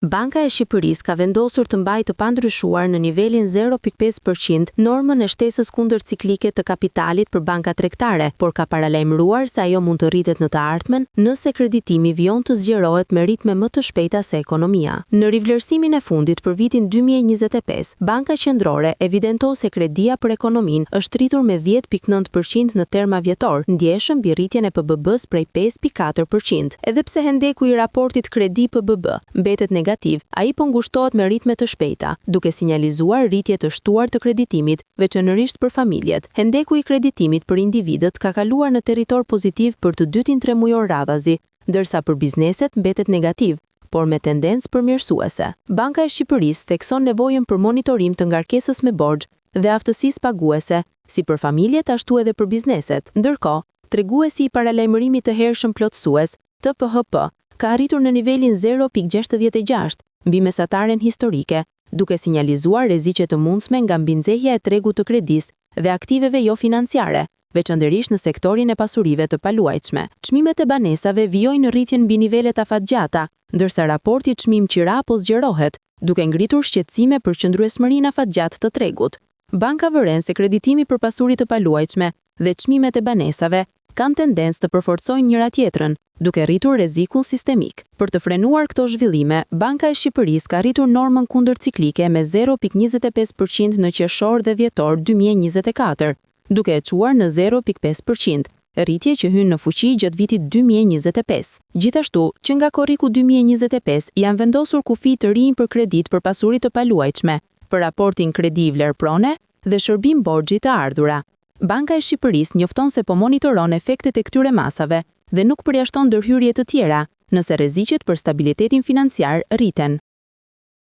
Banka e Shqipërisë ka vendosur të mbajë të pandryshuar në nivelin 0,5% normën e shtesës kundërciklike të kapitalit për bankat tregtare, por ka paralajmëruar se ajo mund të rritet në të ardhmen nëse kreditimi vijon të zgjerohet me ritme më të shpejta se ekonomia. Në rivlerësimin e fundit për vitin 2025, Banka Qendrore evidentoi se kredia për ekonominë është rritur me 10,9% në terma vjetor, ndjeshëm mbi rritjen e PBB-s prej 5,4%. Edhe pse hendeku i raportit kredi PBB mbetet negativ, ai po ngushtohet me ritme të shpejta, duke sinjalizuar rritje të shtuar të kreditimit, veçanërisht për familjet. Hendeku i kreditimit për individët ka kaluar në territor pozitiv për të dytin tremujor radhazi, ndërsa për bizneset mbetet negativ, por me tendencë përmirësuese. Banka e Shqipërisë thekson nevojën për monitorim të ngarkesës me borxh dhe aftësisë paguese, si për familjet ashtu edhe për bizneset. Ndërkohë, treguesi i paralajmërimit të hershëm plotësues, TPHP, ka arritur në nivelin 0.66, mbi mesataren historike, duke sinjalizuar rreziqe të mundshme nga mbinxehja e tregut të kredisë dhe aktiveve jo financiare, veçanërisht në sektorin e pasurive të paluajtshme. Çmimet e banesave vijojnë rritjen mbi nivelet afatgjata, ndërsa raporti çmim qira po zgjerohet, duke ngritur shqetësime për qëndrueshmërinë afatgjatë të tregut. Banka vëren se kreditimi për pasuri të paluajtshme dhe çmimet e banesave kanë tendencë të përforcojnë njëra tjetrën, duke rritur rrezikun sistemik. Për të frenuar këto zhvillime, Banka e Shqipërisë ka rritur normën kundërciklike me 0.25% në qershor dhe dhjetor 2024, duke e çuar në 0.5%, rritje që hyn në fuqi gjatë vitit 2025. Gjithashtu, që nga korriku 2025 janë vendosur kufi të rinj për kredit për pasuri të paluajtshme, për raportin kredi vlerë prone dhe shërbim borxhi të ardhura. Banka e Shqipërisë njofton se po monitoron efektet e këtyre masave dhe nuk përjashton ndërhyrje të tjera, nëse rreziqet për stabilitetin financiar rriten.